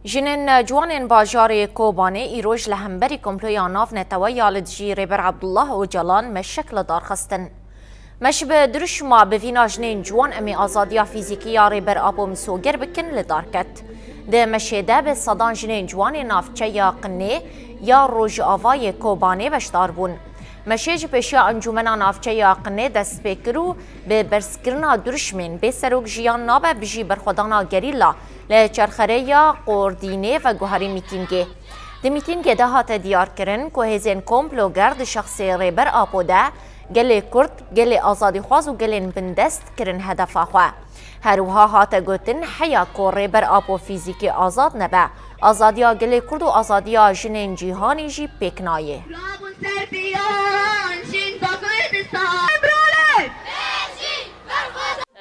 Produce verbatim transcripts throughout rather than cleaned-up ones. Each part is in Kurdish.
Jinên ciwanên bajarê Kobanê îroj li hemberî komploya navnetewe ya li dijî Rêber Abdullah Ocalan meşek li dar xistin. Meş bi dirûşma bi vîna jinên ciwan em ê azadiya fîzîkî ya Rêber Apo misoger bikin li dar ket. Di meşê de bi sedan jinên ciwanê navçeya Qinê ya Rojavayê Kobanê beşdar bûn. Meşê ji pêşiya Encûmena Navçeya Qinê dest pê kir û bi berzkirina dirûşmên bê serok jiyan nabe bijî berxwedana gerîla li çerxereya Qordînê veguherî mîtîngê. Di mîtîngê de hate diyarkirin ku hêzên komploger di şexsê Rêber Apo de gelê Kurd, gelê azadîxwaz û gelên bindest kirin hedefa xwe. Her wiha hate gotin, heya ku Rêber Apo fîzîkî azad nebe, azadiya gelê Kurd û azadiya jinên cîhanî jî pêk nayê. Rabûn ser piyan jîn Kurdistan.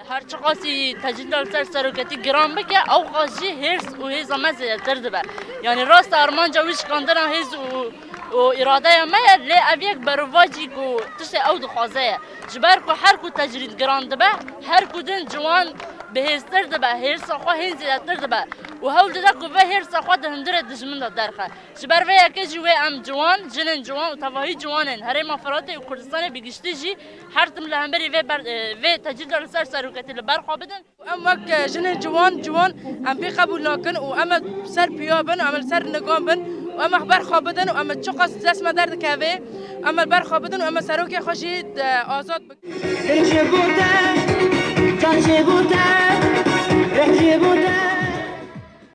Her çiqasî tecrîda li ser seroketî giran bike, ew qas jî hêrs û hêza me zêdetir dibe. Yanî rast e, armanca wî şikandina hêz û, û îradeya me ye, lê ev yek berovajî ku tiştê ew dixwaze ye. Ji ber ku her ku tecrîd giran dibe, her ku din ciwan bihêztir dibe, hêrsa xwe hên zêdetir dibe û hewl dide ku vê hêrsa xwe di hundirê dijmin de derxe. Ji ber vê yekê jî wê em ciwan, jinên ciwan û tevahî ciwanên Herêma Firatê û Kurdistanê bi giştî jî her tim li hemberî vê ber-, e, vê tecrîda li ser seroketî li ber xwe bidin. Em wek, e, jinên ciwan, ciwan em vî qebûl nakin û em ê ser piya bin, em ê li ser nigan bin û em ê ber xwe bidin û em ê çiqas dest me derdikeve, em ê ber xwe bidin û em ê serokê xwe jî, e, azad bikin. Rih ji bo te, can ji bo te, rih ji bo te.